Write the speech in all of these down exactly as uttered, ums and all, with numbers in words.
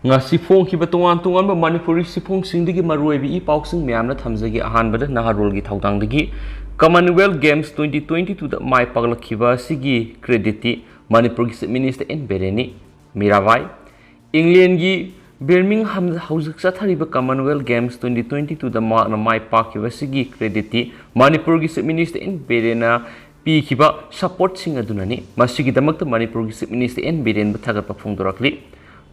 ꯉꯁꯤ ꯐꯣꯡꯈꯤꯕ ꯇꯣꯉꯥꯟ ꯇꯣꯉꯥꯟꯕ ꯃꯅꯤꯄꯨꯔꯤ ꯁꯤꯐꯣꯡꯁꯤꯡꯗꯒꯤ ꯃꯔꯨꯑꯣꯏꯕ ꯏ ꯄꯥꯎꯁꯤꯡ ꯃꯌꯥꯝꯅ ꯊꯝꯖꯒꯦ꯫ ꯑꯍꯥꯟꯕꯗ ꯅꯍꯥꯔꯣꯜꯒꯤ ꯊꯧꯗꯥꯡꯗꯒꯤ꯫ Commonwealth Games twenty twenty twoꯗ ꯃꯥꯏ ꯄꯥꯛꯂꯛꯈꯤꯕ ꯑꯁꯤꯒꯤ creditꯇꯤ ꯃꯅꯤꯄꯨꯔꯒꯤ Chief Minister ꯑꯦꯟ ꯕꯤꯔꯦꯟꯅꯤ꯫ ꯃꯤꯔꯥꯕꯥꯏ꯫ ꯏꯪꯂꯦꯟꯒꯤ ꯕꯤꯔꯃꯤꯡꯍꯥꯝꯗ ꯍꯧꯖꯤꯛ ꯆꯠꯊꯔꯤꯕ Commonwealth Games twenty twenty twoꯗ ꯃꯍꯥꯛꯅ ꯃꯥꯏ ꯄꯥꯛꯈꯤꯕ ꯑꯁꯤꯒꯤ creditꯇꯤ ꯃꯅꯤꯄꯨꯔꯒꯤ Chief Minister ꯑꯦꯟ ꯕꯤꯔꯦꯟꯅ ꯄꯤꯈꯤꯕ supportꯁꯤꯡ ꯑꯗꯨꯅꯅꯤ꯫ ꯃꯁꯤꯒꯤꯗꯃꯛꯇ ꯃꯅꯤꯄꯨꯔꯒꯤ Chief Minister ꯑꯦꯟ ꯕꯤꯔꯦꯟꯕꯨ ꯊꯥꯒꯠꯄ ꯐꯣꯡꯗꯣꯔꯛꯂꯤ꯫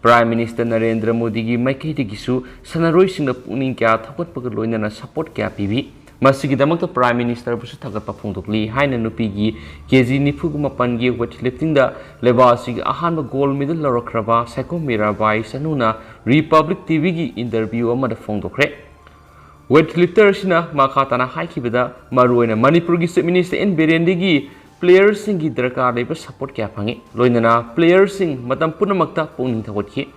Prime Minister ꯅꯔꯦꯟꯗ꯭ꯔ ꯃꯣꯗꯤꯒꯤ ꯃꯥꯏꯀꯩꯗꯒꯤꯁꯨ ꯁꯥꯟꯅꯔꯣꯏꯁꯤꯡꯅ ꯄꯨꯛꯅꯤꯡ ꯀꯌꯥ ꯊꯧꯒꯠꯄꯒ ꯂꯣꯏꯅꯅ support ꯀꯌꯥ ꯄꯤꯕꯤ꯫ ꯃꯁꯤꯒꯤꯗꯃꯛꯇ Prime Ministerꯕꯨꯁꯨ ꯊꯥꯒꯠꯄ ꯐꯣꯡꯗꯣꯛꯂꯤ ꯍꯥꯏꯅ ꯅꯨꯄꯤꯒꯤ ꯀꯦ ꯖꯤ ꯅꯤꯐꯨꯒ ꯃꯥꯄꯟꯒꯤ weightliftingꯗ ꯂꯩꯕꯥꯛ ꯑꯁꯤꯒꯤ ꯑꯍꯥꯟꯕ gold medal ꯂꯧꯔꯛꯈ꯭ꯔꯕ Saikhom Mirabai ꯆꯅꯨꯅ Republic ꯇꯤꯚꯤꯒꯤ interview ꯑꯃꯗ ꯐꯣꯡꯗꯣꯛꯈ꯭ꯔꯦ꯫ Weightlifter ꯑꯁꯤꯅ ꯃꯈꯥ ꯇꯥꯅ ꯍꯥꯏꯈꯤꯕꯗ, ꯃꯔꯨꯑꯣꯏꯅ ꯃꯅꯤꯄꯨꯔꯒꯤ Chief Minister ꯑꯦꯟ ꯕꯤꯔꯦꯟꯗꯒꯤ playerꯁꯤꯡꯒꯤ ꯗꯔꯀꯥꯔ ꯂꯩꯕ support ꯀꯌꯥ ꯐꯪꯏ꯫ ꯂꯣꯏꯅꯅ playerꯁꯤꯡ ꯃꯇꯝ ꯄꯨꯝꯅꯃꯛꯇ ꯄꯨꯛꯅꯤꯡ ꯊꯧꯒꯠꯈꯤ꯫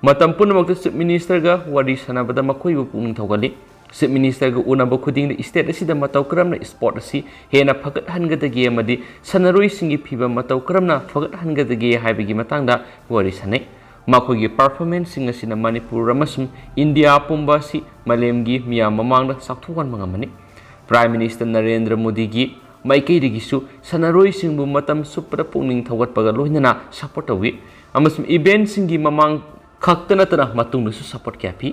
ꯃꯇꯝ ꯄꯨꯝꯅꯃꯛꯇ Chief Ministerꯒ ꯋꯥꯔꯤ ꯁꯥꯟꯅꯕꯗ ꯃꯈꯣꯏꯕꯨ ꯄꯨꯛꯅꯤꯡ ꯊꯧꯒꯠꯂꯤ꯫ Chief Ministerꯒ ꯎꯅꯕ ꯈꯨꯗꯤꯡꯗ state ꯑꯁꯤꯗ ꯃꯇꯧ ꯀꯔꯝꯅ sport ꯑꯁꯤ ꯍꯦꯟꯅ ꯐꯒꯠꯍꯟꯒꯗꯒꯦ ꯑꯃꯗꯤ ꯁꯥꯟꯅꯔꯣꯏꯁꯤꯡꯒꯤ ꯐꯤꯕꯝ ꯃꯇꯧ ꯀꯔꯝꯅ ꯐꯒꯠꯍꯟꯒꯗꯒꯦ ꯍꯥꯏꯕꯒꯤ ꯃꯇꯥꯡꯗ ꯋꯥꯔꯤ ꯁꯥꯟꯅꯩ꯫ ꯃꯈꯣꯏꯒꯤ performanceꯁꯤꯡ ꯑꯁꯤꯅ ꯃꯅꯤꯄꯨꯔ ꯑꯃꯁꯨꯡ ꯏꯟꯗꯤꯌꯥ ꯄꯨꯝꯕ ꯑꯁꯤ ꯃꯥꯂꯦꯝꯒꯤ ꯃꯤꯌꯥꯝ ꯃꯃꯥꯡꯗ ꯆꯥꯎꯊꯣꯛꯍꯟꯕ ꯉꯝꯃꯅꯤ꯫ Prime Minister ꯅꯔꯦꯟꯗ꯭ꯔ ꯃꯣꯗꯤꯒꯤ ꯃꯥꯏꯀꯩꯗꯒꯤꯁꯨ ꯁꯥꯟꯅꯔꯣꯏꯁꯤꯡꯕꯨ ꯃꯇꯝ ꯆꯨꯞꯄꯗ ꯄꯨꯛꯅꯤꯡ ꯊꯧꯒꯠꯄꯒ ꯂꯣꯏꯅꯅ support ꯇꯧꯏ ꯑꯃꯁꯨꯡ eventꯁꯤꯡꯒꯤ ꯃꯃꯥꯡ ꯈꯛꯇ ꯅꯠꯇꯅ ꯃꯇꯨꯡꯗꯁꯨ support ꯀꯌꯥ ꯄꯤ꯫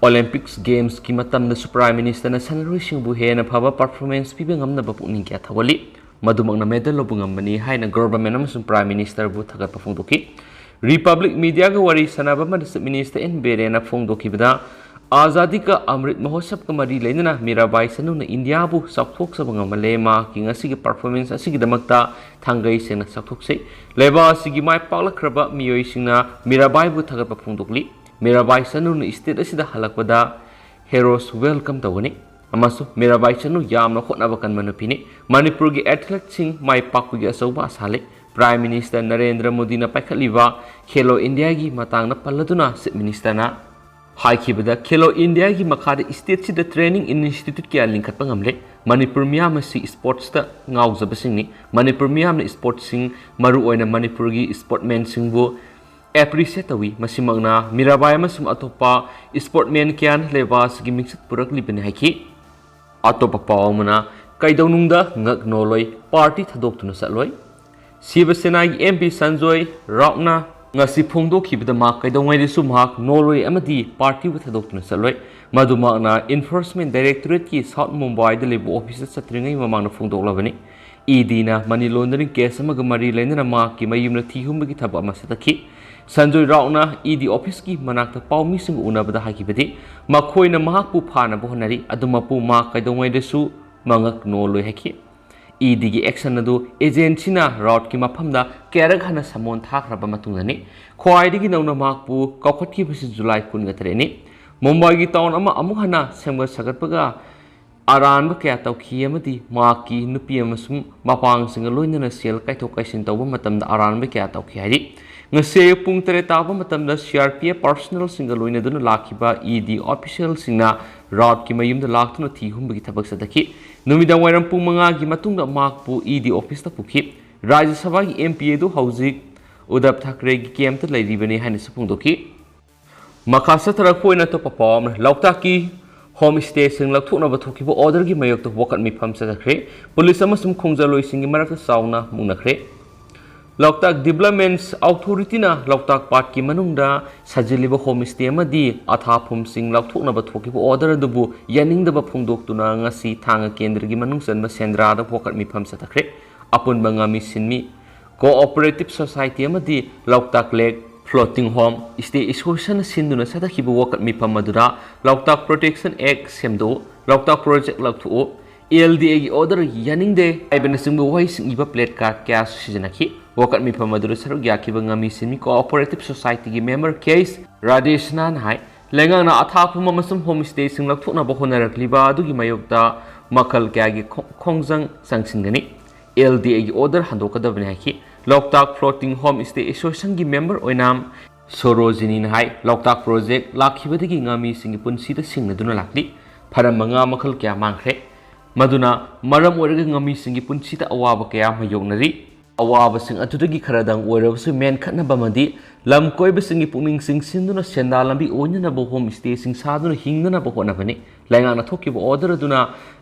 Olympics Gamesꯀꯤ ꯃꯇꯝꯗꯁꯨ Prime Ministerꯅ ꯁꯥꯟꯅꯔꯣꯏꯁꯤꯡꯕꯨ ꯍꯦꯟꯅ ꯐꯕ performance ꯄꯤꯕ ꯉꯝꯅꯕ ꯄꯨꯛꯅꯤꯡ ꯀꯌꯥ ꯊꯧꯒꯠꯂꯤ꯫ ꯃꯗꯨꯃꯛꯅ medal ꯂꯧꯕ ꯉꯝꯕꯅꯤ ꯍꯥꯏꯅ government ꯑꯃꯁꯨꯡ Prime Ministerꯕꯨ ꯊꯥꯒꯠꯄ ꯐꯣꯡꯗꯣꯛꯈꯤ꯫ Republic mediaꯒ ꯋꯥꯔꯤ ꯁꯥꯟꯅꯕ ꯑꯃꯗ Chief Minister ꯑꯦꯟ ꯕꯤꯔꯦꯟꯅ ꯐꯣꯡꯗꯣꯛꯈꯤꯕꯗ, ꯑꯖꯥꯗꯤ ꯀꯥ ꯑꯃ꯭ꯔꯤꯠ ꯃꯍꯣꯠꯁꯕꯀ ꯃꯔꯤ ꯂꯩꯅꯅ ꯃꯤꯔꯥꯕꯥꯏ ꯆꯅꯨꯅ ꯏꯟꯗꯤꯌꯥꯕꯨ ꯆꯥꯎꯊꯣꯛꯆꯕ ꯉꯝꯍꯜꯂꯦ꯫ ꯃꯍꯥꯛꯀꯤ ꯉꯁꯤꯒꯤ performance ꯑꯁꯤꯒꯤꯗꯃꯛꯇ ꯊꯥꯡꯒꯩ ꯁꯦꯡꯅ ꯆꯥꯎꯊꯣꯛꯆꯩ꯫ ꯂꯩꯕꯥꯛ ꯑꯁꯤꯒꯤ ꯃꯥꯏ ꯄꯥꯛꯂꯛꯈ꯭ꯔꯕ ꯃꯤꯑꯣꯏꯁꯤꯡꯅ ꯃꯤꯔꯥꯕꯥꯏꯕꯨ ꯊꯥꯒꯠꯄ ꯐꯣꯡꯗꯣꯛꯂꯤ꯫ ꯃꯤꯔꯥꯕꯥꯏ ꯆꯅꯨꯅ state ꯑꯁꯤꯗ ꯍꯜꯂꯛꯄꯗ heroes welcome ꯇꯧꯒꯅꯤ ꯑꯃꯁꯨꯡ ꯃꯤꯔꯥꯕꯥꯏ ꯆꯅꯨ ꯌꯥꯝꯅ ꯍꯣꯠꯅꯕ ꯀꯟꯕ ꯅꯨꯄꯤꯅꯤ꯫ ꯃꯅꯤꯄꯨꯔꯒꯤ athleteꯁꯤꯡ ꯃꯥꯏ ꯄꯥꯛꯄꯒꯤ ꯑꯆꯧꯕ ꯑꯁꯥ ꯂꯩ꯫ Prime Minister ꯅꯔꯦꯟꯗ꯭ꯔ ꯃꯣꯗꯤꯅ ꯄꯥꯏꯈꯠꯂꯤꯕ ꯈꯦꯂꯣ ꯏꯟꯗꯤꯌꯥꯒꯤ ꯃꯇꯥꯡꯗ ꯄꯜꯂꯗꯨꯅ Chief Ministerꯅ ꯍꯥꯏꯈꯤꯕꯗ, ꯈꯦꯂꯣ ꯏꯟꯗꯤꯌꯥꯒꯤ ꯃꯈꯥꯗ stateꯁꯤꯗ training institute ꯀꯌꯥ ꯂꯤꯡꯈꯠꯄ ꯉꯝꯂꯦ꯫ ꯃꯅꯤꯄꯨꯔ ꯃꯤꯌꯥꯝ ꯑꯁꯤ sportsꯇ ꯉꯥꯎꯖꯕꯁꯤꯡꯅꯤ꯫ ꯃꯅꯤꯄꯨꯔ ꯃꯤꯌꯥꯝꯅ sportsꯁꯤꯡ, ꯃꯔꯨꯑꯣꯏꯅ ꯃꯅꯤꯄꯨꯔꯒꯤ sportsmanꯁꯤꯡꯕꯨ ꯑꯦꯄ꯭ꯔꯤꯁꯤꯌꯦꯠ ꯇꯧꯏ꯫ ꯃꯁꯤꯃꯛꯅ ꯃꯤꯔꯥꯕꯥꯏ ꯑꯃꯁꯨꯡ ꯑꯇꯣꯞꯄ ꯏꯁꯄꯣꯔꯠꯃꯦꯟ ꯀꯌꯥꯅ ꯂꯩꯕꯥꯛ ꯑꯁꯤꯒꯤ ꯃꯤꯡꯆꯠ ꯄꯨꯔꯛꯂꯤꯕꯅꯤ ꯍꯥꯏꯈꯤ꯫ ꯑꯇꯣꯞꯄ ꯄꯥꯎ ꯑꯃꯅ, ꯀꯩꯗꯧꯅꯨꯡꯗ ꯉꯛ ꯅꯣꯜꯂꯣꯏ, ꯄꯥꯔꯇꯤ ꯊꯥꯗꯣꯛꯇꯨꯅ ꯆꯠꯂꯣꯏ꯫ ꯁꯤꯕ ꯁꯦꯅꯥꯒꯤ ꯑꯦꯝ ꯄꯤ ꯁꯟꯖꯣꯏ ꯔꯥꯎꯠꯅ ꯉꯁꯤ ꯐꯣꯡꯗꯣꯛꯈꯤꯕꯗ ꯃꯍꯥꯛ ꯀꯩꯗꯧꯉꯩꯗꯁꯨ ꯃꯍꯥꯛ ꯅꯣꯜꯂꯣꯏ ꯑꯃꯗꯤ ꯄꯥꯔꯇꯤꯕꯨ ꯊꯥꯗꯣꯛꯇꯨꯅ ꯆꯠꯂꯣꯏ꯫ ꯃꯗꯨꯃꯛꯅ ꯏꯟꯐꯣꯔꯁꯃꯦꯟ ꯗꯥꯏꯔꯦꯛꯇꯣꯔꯦꯠꯀꯤ ꯁꯥꯎꯠ ꯃꯨꯝꯕꯥꯏꯗ ꯂꯩꯕ ꯑꯣꯐꯤꯁꯇ ꯆꯠꯇ꯭ꯔꯤꯉꯩ ꯃꯃꯥꯡꯗ ꯐꯣꯡꯗꯣꯛꯂꯕꯅꯤ꯫ ꯏ ꯗꯤꯅ ꯃꯅꯤ ꯂꯣꯟꯗꯔꯤꯡ ꯀꯦꯁ ꯑꯃꯒ ꯃꯔꯤ ꯂꯩꯅꯅ ꯃꯍꯥꯛꯀꯤ ꯃꯌꯨꯝꯗ ꯊꯤ ꯍꯨꯝꯕꯒꯤ ꯊꯕꯛ ꯑꯃ ꯆꯠꯊꯈꯤ꯫ ꯁꯟꯖꯣꯏ ꯔꯥꯎꯠꯅ ꯏ ꯗꯤ ꯑꯣꯐꯤꯁꯀꯤ ꯃꯅꯥꯛꯇ ꯄꯥꯎꯃꯤꯁꯤꯡꯒ ꯎꯅꯕꯗ ꯍꯥꯏꯈꯤꯕꯗꯤ, ꯃꯈꯣꯏꯅ ꯃꯍꯥꯛꯄꯨ ꯐꯥꯅꯕ ꯍꯣꯠꯅꯔꯤ, ꯑꯗꯨꯃꯛꯄꯨ ꯃꯍꯥꯛ ꯀꯩꯗꯧꯉꯩꯗꯁꯨ ꯃꯉꯛ ꯅꯣꯜꯂꯣꯏ ꯍꯥꯏꯈꯤ꯫ ꯏ ꯗꯤꯒꯤ ꯑꯦꯛꯁꯟ ꯑꯗꯨ ꯑꯦꯖꯦꯟꯁꯤꯅ ꯔꯥꯎꯠꯀꯤ ꯃꯐꯝꯗ ꯀꯌꯥꯔꯛ ꯍꯟꯅ ꯁꯃꯣꯟ ꯊꯥꯈ꯭ꯔꯕ ꯃꯇꯨꯡꯗꯅꯤ꯫ ꯈ꯭ꯋꯥꯏꯗꯒꯤ ꯅꯧꯅ ꯃꯍꯥꯛꯄꯨ ꯀꯧꯈꯠꯈꯤꯕꯁꯤ ꯖꯨꯂꯥꯏ ꯀꯨꯟꯒ ꯇꯔꯦꯠꯅꯤ꯫ ꯃꯨꯝꯕꯥꯏꯒꯤ ꯇꯥꯎꯟ ꯑꯃ ꯑꯃꯨꯛ ꯍꯟꯅ ꯁꯦꯝꯒꯠ ꯁꯥꯒꯠꯄꯒ ꯑꯔꯥꯟꯕ ꯀꯌꯥ ꯇꯧꯈꯤ ꯑꯃꯗꯤ ꯃꯍꯥꯛꯀꯤ ꯅꯨꯄꯤ ꯑꯃꯁꯨꯡ ꯃꯄꯥꯡꯁꯤꯡꯒ ꯂꯣꯏꯅꯅ ꯁꯦꯜ ꯀꯥꯏꯊꯣꯛ ꯀꯥꯏꯁꯤꯟ ꯇꯧꯕ ꯃꯇꯝꯗ ꯑꯔꯥꯟꯕ ꯀꯌꯥ ꯇꯧꯈꯤ ꯍꯥꯏꯔꯤ꯫ ꯉꯁꯤ ꯑꯌꯨꯛ ꯄꯨꯡ ꯇꯔꯦꯠ ꯇꯥꯕ ꯃꯇꯝꯗ ꯁꯤ ꯑꯥꯔ ꯄꯤ ꯑꯦꯐ ꯄꯥꯔꯁꯣꯅꯦꯜꯁꯤꯡꯒ ꯂꯣꯏꯅꯗꯨꯅ ꯂꯥꯛꯈꯤꯕ ꯏ ꯗꯤ ꯑꯣꯐꯤꯁꯤꯌꯦꯜꯁꯤꯡꯅ ꯔꯥꯎꯠꯀꯤ ꯃꯌꯨꯝꯗ ꯂꯥꯛꯇꯨꯅ ꯊꯤ ꯍꯨꯝꯕꯒꯤ ꯊꯕꯛ ꯆꯠꯊꯈꯤ꯫ ꯅꯨꯃꯤꯗꯥꯡ ꯋꯥꯏꯔꯝ ꯄꯨꯡ ꯃꯉꯥꯒꯤ ꯃꯇꯨꯡꯗ ꯃꯍꯥꯛꯄꯨ ꯏ ꯗꯤ ꯑꯣꯐꯤꯁꯇ ꯄꯨꯈꯤ꯫ ꯔꯥꯖ꯭ꯌ ꯁꯚꯥꯒꯤ ꯑꯦꯝ ꯄꯤ ꯑꯗꯨ ꯍꯧꯖꯤꯛ ꯎꯗꯕ ꯊꯥꯀ꯭ꯔꯦꯒꯤ ꯀꯦꯝꯞꯇ ꯂꯩꯔꯤꯕꯅꯤ ꯍꯥꯏꯅꯁꯨ ꯐꯣꯡꯗꯣꯛꯈꯤ꯫ ꯃꯈꯥ ꯆꯠꯊꯔꯛꯄ ꯑꯣꯏꯅ ꯑꯇꯣꯞꯄ ꯄꯥꯎ ꯑꯃꯅ, ꯂꯣꯛꯇꯥꯛꯀꯤ ꯍꯣꯝ ꯁ꯭ꯇꯦꯁꯤꯡ ꯂꯧꯊꯣꯛꯅꯕ ꯊꯣꯛꯈꯤꯕ ꯑꯣꯔꯗꯔꯒꯤ ꯃꯥꯌꯣꯛꯇ ꯋꯥꯀꯠ ꯃꯤꯐꯝ ꯆꯠꯊꯈ꯭ꯔꯦ꯫ ꯄꯨꯂꯤꯁ ꯑꯃꯁꯨꯡ ꯈꯣꯡꯖꯜꯂꯣꯏꯁꯤꯡꯒꯤ ꯃꯔꯛꯇ ꯆꯥꯎꯅ ꯃꯨꯛꯅꯈ꯭ꯔꯦ꯫ ꯂꯣꯛꯇꯥꯛ ꯗꯤꯕ꯭ꯂꯞꯃꯦꯟꯠꯁ ꯑꯣꯊꯣꯔꯤꯇꯤꯅ ꯂꯣꯛꯇꯥꯛ ꯄꯥꯠꯀꯤ ꯃꯅꯨꯡꯗ ꯁꯥꯖꯤꯜꯂꯤꯕ ꯍꯣꯝ ꯁ꯭ꯇꯦ ꯑꯃꯗꯤ ꯑꯊꯥꯐꯝꯁꯤꯡ ꯂꯧꯊꯣꯛꯅꯕ ꯊꯣꯛꯈꯤꯕ ꯑꯣꯔꯗꯔ ꯑꯗꯨꯕꯨ ꯌꯥꯅꯤꯡꯗꯕ ꯐꯣꯡꯗꯣꯛꯇꯨꯅ ꯉꯁꯤ ꯊꯥꯡꯒ ꯀꯦꯟꯗ꯭ꯔꯒꯤ ꯃꯅꯨꯡ ꯆꯟꯕ ꯁꯦꯟꯗ꯭ꯔꯥꯗ ꯋꯥꯀꯠ ꯃꯤꯐꯝ ꯆꯠꯊꯈ꯭ꯔꯦ꯫ ꯑꯄꯨꯟꯕ ꯉꯥꯃꯤ ꯁꯤꯟꯃꯤ ꯀꯣꯑꯣꯄꯔꯦꯇꯤꯚ ꯁꯣꯁꯥꯏꯇꯤ ꯑꯃꯗꯤ ꯂꯣꯛꯇꯥꯛ ꯂꯦꯛ ꯐ꯭ꯂꯣꯇꯤꯡ ꯍꯣꯝ ꯁ꯭ꯇꯦ ꯑꯦꯁꯣꯁꯤꯌꯦꯁꯟꯅ ꯁꯤꯟꯗꯨꯅ ꯆꯠꯊꯈꯤꯕ ꯋꯥꯀꯠ ꯃꯤꯐꯝ ꯑꯗꯨꯗ ꯂꯣꯛꯇꯥꯛ ꯄ꯭ꯔꯣꯇꯦꯛꯁꯟ ꯑꯦꯛ ꯁꯦꯝꯗꯣꯛꯎ, ꯂꯣꯛꯇꯥꯛ ꯄ꯭ꯔꯣꯖꯦꯛ ꯂꯧꯊꯣꯛꯎ, ꯑꯦꯜ ꯗꯤ ꯑꯦꯒꯤ ꯑꯣꯔꯗꯔ ꯌꯥꯅꯤꯡꯗꯦ ꯍꯥꯏꯕꯅꯆꯤꯡꯕ ꯋꯥꯍꯩꯁꯤꯡ ꯏꯕ ꯄ꯭ꯂꯦ ꯀꯥꯔꯗ ꯀꯌꯥꯁꯨ ꯁꯤꯖꯤꯟꯅꯈꯤ꯫ ꯋꯥꯀꯠ ꯃꯤꯐꯝ ꯑꯗꯨꯗ ꯁꯔꯨꯛ ꯌꯥꯈꯤꯕ ꯉꯥꯃꯤ ꯁꯤꯟꯃꯤ ꯀꯣꯑꯣꯄꯔꯦꯇꯤꯚ ꯁꯣꯁꯥꯏꯇꯤꯒꯤ ꯃꯦꯝꯕꯔ ꯀꯦ ꯑꯦꯁ ꯔꯥꯙꯦꯁꯅꯥꯅ ꯍꯥꯏ, ꯂꯩꯉꯥꯛꯅ ꯑꯊꯥꯐꯝ ꯑꯃꯁꯨꯡ ꯍꯣꯝ ꯁ꯭ꯇꯦꯁꯤꯡ ꯂꯧꯊꯣꯛꯅꯕ ꯍꯣꯠꯅꯔꯛꯂꯤꯕ ꯑꯗꯨꯒꯤ ꯃꯥꯌꯣꯛꯇ ꯃꯈꯜ ꯀꯌꯥꯒꯤ ꯈꯣ-, ꯈꯣꯡꯖꯪ ꯆꯪꯁꯤꯟꯒꯅꯤ꯫ ꯑꯦꯜ ꯗꯤ ꯑꯦꯒꯤ ꯑꯣꯔꯗꯔ ꯍꯟꯗꯣꯛꯀꯗꯕꯅꯤ ꯍꯥꯏꯈꯤ꯫ ꯂꯣꯛꯇꯥꯛ ꯐ꯭ꯂꯣꯇꯤꯡ ꯍꯣꯝ ꯁ꯭ꯇꯦ ꯑꯦꯁꯣꯁꯤꯌꯦꯁꯟꯒꯤ ꯃꯦꯝꯕꯔ ꯑꯣꯏꯅꯥꯝ ꯁꯣꯔꯣꯖꯤꯅꯤꯅ ꯍꯥꯏ, ꯂꯣꯛꯇꯥꯛ ꯄ꯭ꯔꯣꯖꯦꯛ ꯂꯥꯛꯈꯤꯕꯗꯒꯤ ꯉꯥꯃꯤꯁꯤꯡꯒꯤ ꯄꯨꯟꯁꯤꯗ ꯁꯤꯡꯅꯗꯨꯅ ꯂꯥꯛꯂꯤ꯫ ꯐꯔꯝꯕ ꯉꯥ ꯃꯈꯜ ꯀꯌꯥ ꯃꯥꯡꯈ꯭ꯔꯦ꯫ ꯃꯗꯨꯅ ꯃꯔꯝ ꯑꯣꯏꯔꯒ ꯉꯥꯃꯤꯁꯤꯡꯒꯤ ꯄꯨꯟꯁꯤꯗ ꯑꯋꯥꯕ ꯀꯌꯥ ꯃꯥꯌꯣꯛꯅꯔꯤ꯫ ꯑꯋꯥꯕꯁꯤꯡ ꯑꯗꯨꯗꯒꯤ ꯈꯔꯗꯪ ꯑꯣꯏꯔꯕꯁꯨ ꯃꯦꯟꯈꯠꯅꯕ ꯑꯃꯗꯤ ꯂꯝ ꯀꯣꯏꯕꯁꯤꯡꯒꯤ ꯄꯨꯛꯅꯤꯡ ꯆꯤꯡꯁꯤꯟꯗꯨꯅ ꯁꯦꯟꯗꯥꯟ ꯂꯝꯕꯤ ꯑꯣꯏꯅꯅꯕ ꯍꯣꯝ ꯁ꯭ꯇꯦꯁꯤꯡ ꯁꯥꯗꯨꯅ ꯍꯤꯡꯅꯅꯕ ꯍꯣꯠꯅꯕꯅꯤ꯫ ꯂꯩꯉꯥꯛꯅ ꯊꯣꯛꯈꯤꯕ ꯑꯣꯔꯗꯔ ꯑꯗꯨꯅ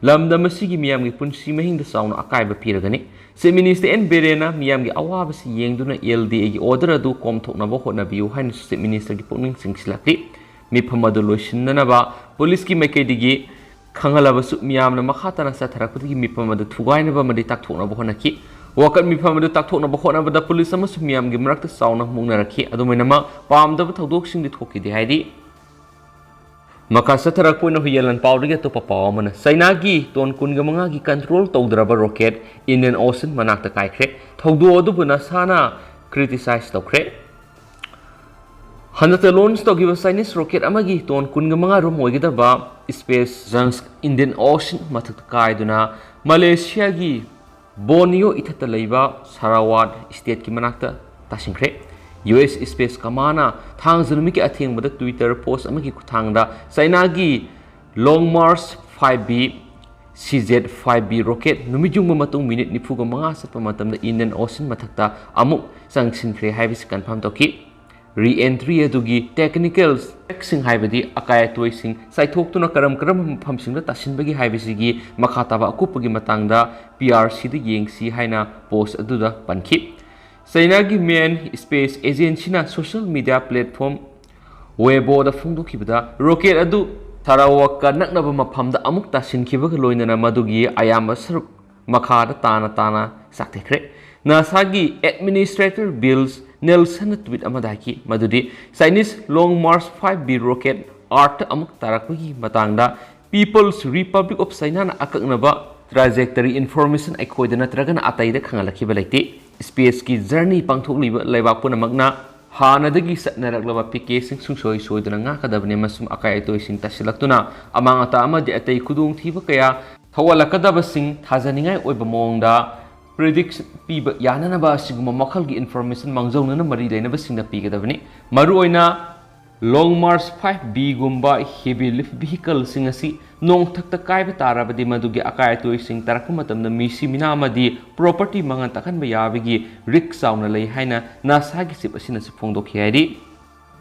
ꯂꯝꯗꯝ ꯑꯁꯤꯒꯤ ꯃꯤꯌꯥꯝꯒꯤ ꯄꯨꯟꯁꯤ ꯃꯍꯤꯡꯗ ꯆꯥꯎꯅ ꯑꯀꯥꯏꯕ ꯄꯤꯔꯒꯅꯤ꯫ ꯆꯤꯐ ꯃꯤꯅꯤꯁꯇꯔ ꯑꯦꯟ ꯕꯤꯔꯦꯟꯅ ꯃꯤꯌꯥꯝꯒꯤ ꯑꯋꯥꯕꯁꯤ ꯌꯦꯡꯗꯨꯅ ꯑꯦꯜ ꯗꯤ ꯑꯦꯒꯤ ꯑꯣꯔꯗꯔ ꯑꯗꯨ ꯀꯣꯝꯊꯣꯛꯅꯕ ꯍꯣꯠꯅꯕꯤꯌꯨ ꯍꯥꯏꯅꯁꯨ ꯆꯤꯐ ꯃꯤꯅꯤꯁꯇꯔꯒꯤ ꯄꯨꯛꯅꯤꯡ ꯆꯤꯡꯁꯤꯜꯂꯛꯂꯤ꯫ ꯃꯤꯐꯝ ꯑꯗꯨ ꯂꯣꯏꯁꯤꯟꯅꯅꯕ ꯄꯨꯂꯤꯁꯀꯤ ꯃꯥꯏꯀꯩꯗꯒꯤ ꯈꯪꯍꯜꯂꯕꯁꯨ, ꯃꯤꯌꯥꯝꯅ ꯃꯈꯥ ꯇꯥꯅ ꯆꯠꯊꯔꯛꯄꯗꯒꯤ ꯃꯤꯐꯝ ꯑꯗꯨ ꯊꯨꯒꯥꯏꯅꯕ ꯑꯃꯗꯤ ꯇꯥꯛꯊꯣꯛꯅꯕ ꯍꯣꯠꯅꯈꯤ꯫ ꯋꯥꯀꯠ ꯃꯤꯐꯝ ꯑꯗꯨ ꯇꯥꯛꯊꯣꯛꯅꯕ ꯍꯣꯠꯅꯕꯗ ꯄꯨꯂꯤꯁ ꯑꯃꯁꯨꯡ ꯃꯤꯌꯥꯝꯒꯤ ꯃꯔꯛꯇ ꯆꯥꯎꯅ ꯃꯨꯛꯅꯔꯛꯈꯤ꯫ ꯑꯗꯨꯝ ꯑꯣꯏꯅꯃꯛ, ꯄꯥꯝꯗꯕ ꯊꯧꯗꯣꯛꯁꯤꯡꯗꯤ ꯊꯣꯛꯈꯤꯗꯦ ꯍꯥꯏꯔꯤ꯫ ꯃꯈꯥ ꯆꯠꯊꯔꯛꯄ ꯑꯣꯏꯅ ꯍꯨꯏꯌꯦꯟ ꯂꯥꯟꯄꯥꯎꯗꯒꯤ ꯑꯇꯣꯞꯄ ꯄꯥꯎ ꯑꯃꯅ, ꯆꯩꯅꯥꯒꯤ ꯇꯣꯟ ꯀꯨꯟꯒ ꯃꯉꯥꯒꯤ ꯀꯟꯇ꯭ꯔꯣꯜ ꯇꯧꯗ꯭ꯔꯕ ꯔꯣꯀꯦꯠ ꯏꯟꯗꯤꯌꯟ ꯑꯣꯁꯟ ꯃꯅꯥꯛꯇ ꯀꯥꯏꯈ꯭ꯔꯦ꯫ ꯊꯧꯗꯣꯛ ꯑꯗꯨꯕꯨ ꯅꯥꯁꯥꯅ ꯀ꯭ꯔꯤꯇꯤꯁꯥꯏꯖ ꯇꯧꯈ꯭ꯔꯦ꯫ ꯍꯟꯗꯛꯇ ꯂꯣꯟꯆ ꯇꯧꯈꯤꯕ ꯆꯥꯏꯅꯤꯁ ꯔꯣꯀꯦꯠ ꯑꯃꯒꯤ ꯇꯣꯟ ꯀꯨꯟꯒ ꯃꯉꯥ ꯔꯣꯝ ꯑꯣꯏꯒꯗꯕ ꯁ꯭ꯄꯦꯁ ꯖꯪꯁ ꯏꯟꯗꯤꯌꯟ ꯑꯣꯁꯟ ꯃꯊꯛꯇ ꯀꯥꯏꯗꯨꯅ ꯃꯂꯦꯁꯤꯌꯥꯒꯤ ꯕꯣꯔꯅꯤꯌꯣ ꯏꯊꯠꯇ ꯂꯩꯕ ꯁꯥꯔꯥꯋꯥꯠ ꯁ꯭ꯇꯦꯠꯀꯤ ꯃꯅꯥꯛꯇ ꯇꯥꯁꯤꯟꯈ꯭ꯔꯦ꯫ ꯌꯨ ꯑꯦꯁ ꯁ꯭ꯄꯦꯁ ꯀꯃꯥꯟꯅ ꯊꯥꯡꯖ ꯅꯨꯃꯤꯠꯀꯤ ꯑꯊꯦꯡꯕꯗ ꯇ꯭ꯋꯤꯇꯔ ꯄꯣꯁ ꯑꯃꯒꯤ ꯈꯨꯠꯊꯥꯡꯗ ꯆꯥꯏꯅꯥꯒꯤ Long March five B C Z five B rocket ꯅꯨꯃꯤꯠ ꯌꯨꯡꯕ ꯃꯇꯨꯡ ꯃꯤꯅꯤꯠ ꯅꯤꯐꯨꯒ ꯃꯉꯥ ꯆꯠꯄ ꯃꯇꯝꯗ ꯏꯟꯗꯤꯌꯟ ꯑꯣꯁꯟ ꯃꯊꯛꯇ ꯑꯃꯨꯛ ꯆꯪꯁꯤꯟꯈ꯭ꯔꯦ ꯍꯥꯏꯕꯁꯤ ꯀꯟꯐꯥꯔꯝ ꯇꯧꯈꯤ꯫ ꯔꯤ ꯑꯦꯟꯇ꯭ꯔꯤ ꯑꯗꯨꯒꯤ ꯇꯦꯛꯅꯤꯀꯦꯜ ꯆꯦꯛꯁꯤꯡ, ꯍꯥꯏꯕꯗꯤ ꯑꯀꯥꯏ ꯑꯇꯣꯏꯁꯤꯡ ꯆꯥꯏꯊꯣꯛꯇꯨꯅ ꯀꯔꯝ ꯀꯔꯝꯕ ꯃꯐꯝꯁꯤꯡꯗ ꯇꯥꯁꯤꯟꯕꯒꯦ ꯍꯥꯏꯕꯁꯤꯒꯤ ꯃꯈꯥ ꯇꯥꯕ ꯑꯀꯨꯞꯄꯒꯤ ꯃꯇꯥꯡꯗ ꯄꯤ ꯑꯥꯔ ꯁꯤꯗ ꯌꯦꯡꯁꯤ ꯍꯥꯏꯅ ꯄꯣꯁ ꯑꯗꯨꯗ ꯄꯟꯈꯤ꯫ ꯆꯩꯅꯥꯒꯤ ꯃꯦꯟ ꯁ꯭ꯄꯦꯁ ꯑꯦꯖꯦꯟꯁꯤꯅ ꯁꯣꯁꯤꯌꯦꯜ ꯃꯤꯗꯤꯌꯥ ꯄ꯭ꯂꯦꯠꯐꯣꯝ ꯋꯦꯕꯣꯗ ꯐꯣꯡꯗꯣꯛꯈꯤꯕꯗ, ꯔꯣꯀꯦꯠ ꯑꯗꯨ ꯁꯥꯔꯥꯋꯥꯛꯀ ꯅꯛꯅꯕ ꯃꯐꯝꯗ ꯑꯃꯨꯛ ꯇꯥꯁꯤꯟꯈꯤꯕꯒ ꯂꯣꯏꯅꯅ ꯃꯗꯨꯒꯤ ꯑꯌꯥꯝꯕ ꯁꯔꯨꯛ ꯃꯈꯥꯗ ꯇꯥꯅ ꯇꯥꯅ ꯆꯥꯛꯊꯦꯛꯈ꯭ꯔꯦ꯫ ꯅꯥꯁꯥꯒꯤ ꯑꯦꯗꯃꯤꯅꯤꯁꯇ꯭ꯔꯦꯇꯔ ꯕꯤꯜꯁ ꯅꯦꯜꯁꯟꯅ ꯇ꯭ꯋꯤꯠ ꯑꯃꯗ ꯍꯥꯏꯈꯤ ꯃꯗꯨꯗꯤ ꯆꯥꯏꯅꯤꯁ ꯂꯣꯡ ꯃꯥꯔꯆ ꯐꯥꯏꯚ ꯕꯤ ꯔꯣꯀꯦꯠ ꯑꯥꯔꯊꯇ ꯑꯃꯨꯛ ꯇꯥꯔꯛꯄꯒꯤ ꯃꯇꯥꯡꯗ People's Republic of Chinaꯅ ꯑꯀꯛꯅꯕ ꯇ꯭ꯔꯥꯖꯦꯛꯇꯔꯤ ꯏꯟꯐꯣꯔꯃꯦꯁꯟ ꯑꯩꯈꯣꯏꯗ ꯅꯠꯇ꯭ꯔꯒꯅ ꯑꯇꯩꯗ ꯈꯪꯍꯜꯂꯛꯈꯤꯕ ꯂꯩꯇꯦ꯫ ꯁ꯭ꯄꯦꯁꯀꯤ ꯖꯔꯅꯤ ꯄꯥꯡꯊꯣꯛꯂꯤꯕ ꯂꯩꯕꯥꯛ ꯄꯨꯝꯅꯃꯛꯅ ꯍꯥꯟꯅꯗꯒꯤ ꯆꯠꯅꯔꯛꯂꯕ ꯄꯤꯀꯦꯁꯤꯡ ꯁꯨꯡꯁꯣꯏ ꯁꯣꯏꯗꯅ ꯉꯥꯛꯀꯗꯕꯅꯤ ꯑꯃꯁꯨꯡ ꯑꯀꯥꯏ ꯑꯇꯣꯏꯁꯤꯡ ꯇꯥꯁꯤꯜꯂꯛꯇꯨꯅ ꯑꯃꯥꯡ ꯑꯇꯥ ꯑꯃꯗꯤ ꯑꯇꯩ ꯈꯨꯗꯣꯡꯊꯤꯕ ꯀꯌꯥ ꯊꯣꯛꯍꯜꯂꯛꯀꯗꯕꯁꯤꯡ ꯊꯥꯖꯅꯤꯡꯉꯥꯏ ꯑꯣꯏꯕ ꯃꯑꯣꯡꯗ ꯄ꯭ꯔꯤꯗꯤꯛꯁꯟ ꯄꯤꯕ ꯌꯥꯅꯅꯕ ꯑꯁꯤꯒꯨꯝꯕ ꯃꯈꯜꯒꯤ ꯏꯟꯐꯣꯔꯃꯦꯁꯟ ꯃꯥꯡꯖꯧꯅꯅ ꯃꯔꯤ ꯂꯩꯅꯕꯁꯤꯡꯗ ꯄꯤꯒꯗꯕꯅꯤ꯫ ꯃꯔꯨꯑꯣꯏꯅ ꯂꯣꯡ ꯃꯥꯔꯆ ꯐꯥꯏꯚ ꯕꯤꯒꯨꯝꯕ ꯍꯦꯚꯤ ꯂꯤꯐ ꯚꯤꯍꯤꯀꯜꯁꯤꯡ ꯑꯁꯤ ꯅꯣꯡꯊꯛꯇ ꯀꯥꯏꯕ ꯇꯥꯔꯕꯗꯤ ꯃꯗꯨꯒꯤ ꯑꯀꯥꯏ ꯑꯇꯣꯏꯁꯤꯡ ꯇꯥꯔꯛꯄ ꯃꯇꯝꯗ ꯃꯤ ꯁꯤ ꯃꯤꯅꯥ ꯑꯃꯗꯤ property ꯃꯥꯡꯍꯟ ꯇꯥꯛꯍꯟꯕ ꯌꯥꯕꯒꯤ risk ꯆꯥꯎꯅ ꯂꯩ ꯍꯥꯏꯅ ꯅꯥꯁꯥꯒꯤ chief ꯑꯁꯤꯅꯁꯨ ꯐꯣꯡꯗꯣꯛꯈꯤ ꯍꯥꯏꯔꯤ꯫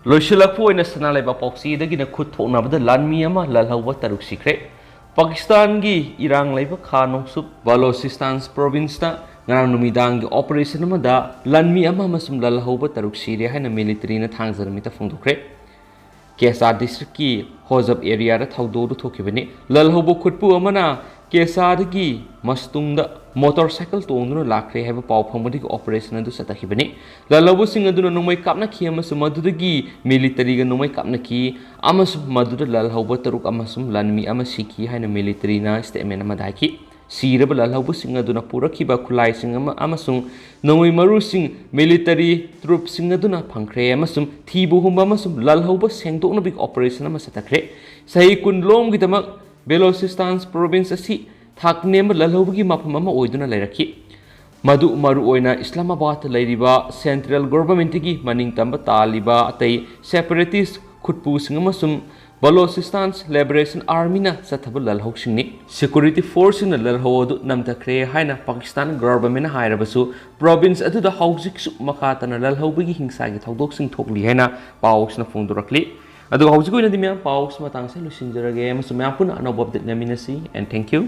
ꯂꯣꯏꯁꯤꯜꯂꯛꯄ ꯑꯣꯏꯅ ꯁꯅꯥ ꯂꯩꯕꯥꯛ ꯄꯥꯎꯆꯦꯗꯒꯤꯅ ꯈꯨꯠ ꯊꯣꯛꯅꯕꯗ ꯂꯥꯟꯃꯤ ꯑꯃ ꯂꯥꯜꯍꯧꯕ ꯇꯔꯨꯛ ꯁꯤꯈ꯭ꯔꯦ꯫ ꯄꯥꯀꯤꯁꯇꯥꯟꯒꯤ ꯏꯔꯥꯡ ꯂꯩꯕ ꯈꯥ ꯅꯣꯡꯆꯨꯞ ꯕꯂꯣꯆꯤꯁꯇꯥꯟ provinceꯇ ꯉꯔꯥꯡ ꯅꯨꯃꯤꯗꯥꯡꯒꯤ operation ꯑꯃꯗ ꯂꯥꯟꯃꯤ ꯑꯃ ꯑꯃꯁꯨꯡ ꯂꯥꯜꯍꯧꯕ ꯇꯔꯨꯛ ꯁꯤꯔꯦ ꯍꯥꯏꯅ militaryꯅ ꯊꯥꯡꯖ ꯅꯨꯃꯤꯠꯇ ꯐꯣꯡꯗꯣꯛꯈ꯭ꯔꯦ꯫ ꯀꯦꯁꯥ districtꯀꯤ ꯍꯣꯖꯕ areaꯗ ꯊꯧꯗꯣꯛ ꯑꯗꯨ ꯊꯣꯛꯈꯤꯕꯅꯤ꯫ ꯂꯥꯜꯍꯧꯕ ꯈꯨꯠꯄꯨ ꯑꯃꯅ ꯀꯦꯁꯥꯗꯒꯤ ꯃꯁꯇꯨꯡꯗ motorcycle ꯇꯣꯡꯗꯨꯅ ꯂꯥꯛꯈ꯭ꯔꯦ ꯍꯥꯏꯕ ꯄꯥꯎ ꯐꯪꯕꯗꯒꯤ operation ꯑꯗꯨ ꯆꯠꯊꯈꯤꯕꯅꯤ꯫ ꯂꯥꯜꯍꯧꯕꯁꯤꯡ ꯑꯗꯨꯅ ꯅꯣꯡꯃꯩ ꯀꯥꯞꯅꯈꯤ ꯑꯃꯁꯨꯡ ꯃꯗꯨꯗꯒꯤ militaryꯒ ꯅꯣꯡꯃꯩ ꯀꯥꯞꯅꯈꯤ ꯑꯃꯁꯨꯡ ꯃꯗꯨꯗ ꯂꯥꯜꯍꯧꯕ ꯇꯔꯨꯛ ꯑꯃꯁꯨꯡ ꯂꯥꯟꯃꯤ ꯑꯃ ꯁꯤꯈꯤ ꯍꯥꯏꯅ militaryꯅ statement ꯑꯃꯗ ꯍꯥꯏꯈꯤ꯫ ꯁꯤꯔꯕ ꯂꯥꯜꯍꯧꯕꯁꯤꯡ ꯑꯗꯨꯅ ꯄꯨꯔꯛꯈꯤꯕ ꯈꯨꯠꯂꯥꯏꯁꯤꯡ ꯑꯃ ꯑꯃꯁꯨꯡ ꯅꯣꯡꯃꯩ ꯃꯔꯨꯁꯤꯡ military troopꯁꯤꯡ ꯑꯗꯨꯅ ꯐꯪꯈ꯭ꯔꯦ ꯑꯃꯁꯨꯡ ꯊꯤꯕ ꯍꯨꯝꯕ ꯑꯃꯁꯨꯡ ꯂꯥꯜꯍꯧꯕ ꯁꯦꯡꯗꯣꯛꯅꯕꯒꯤ operation ꯑꯃ ꯆꯠꯊꯈ꯭ꯔꯦ꯫ ꯆꯍꯤ ꯀꯨꯟ ꯂꯣꯝꯒꯤꯗꯃꯛ ꯕꯦꯂꯣꯆꯤꯁꯇꯥꯟ province ꯑꯁꯤ ꯊꯥꯛ ꯅꯦꯝꯕ ꯂꯥꯜꯍꯧꯕꯒꯤ ꯃꯐꯝ ꯑꯃ ꯑꯣꯏꯗꯨꯅ ꯂꯩꯔꯛꯈꯤ꯫ ꯃꯗꯨ ꯃꯔꯨꯑꯣꯏꯅ ꯏꯁꯂꯥꯃꯥꯕꯥꯗꯇ ꯂꯩꯔꯤꯕ central governmentꯇꯒꯤ ꯃꯅꯤꯡ ꯇꯝꯕ ꯇꯥꯜꯂꯤꯕ ꯑꯇꯩ separatist ꯈꯨꯠꯄꯨꯁꯤꯡ ꯑꯃꯁꯨꯡ Balochistan Liberation Armyꯅ ꯆꯠꯊꯕ ꯂꯥꯜꯍꯧꯁꯤꯡꯅꯤ꯫ Security forceꯁꯤꯡꯅ ꯂꯥꯜꯍꯧ ꯑꯗꯨ ꯅꯝꯊꯈ꯭ꯔꯦ ꯍꯥꯏꯅ ꯄꯥꯀꯤꯁꯇꯥꯟ governmentꯅ ꯍꯥꯏꯔꯕꯁꯨ, province ꯑꯗꯨꯗ ꯍꯧꯖꯤꯛꯁꯨ ꯃꯈꯥ ꯇꯥꯅ ꯂꯥꯜꯍꯧꯕꯒꯤ ꯍꯤꯡꯁꯥꯒꯤ ꯊꯧꯗꯣꯛꯁꯤꯡ ꯊꯣꯛꯂꯤ ꯍꯥꯏꯅ ꯄꯥꯎꯁꯤꯅ ꯐꯣꯡꯗꯣꯔꯛꯂꯤ꯫ ꯑꯗꯨꯒ ꯍꯧꯖꯤꯛꯀꯤ ꯑꯣꯏꯅꯗꯤ ꯃꯌꯥꯝ ꯄꯥꯎꯁꯤ ꯃꯇꯥꯡꯁꯦ ꯂꯣꯏꯁꯤꯟꯖꯔꯒꯦ ꯑꯃꯁꯨꯡ ꯃꯌꯥꯝ ꯄꯨꯟꯅ ꯑꯅꯧꯕ update ꯉꯥꯏꯃꯤꯟꯅꯁꯤ, and thank you꯫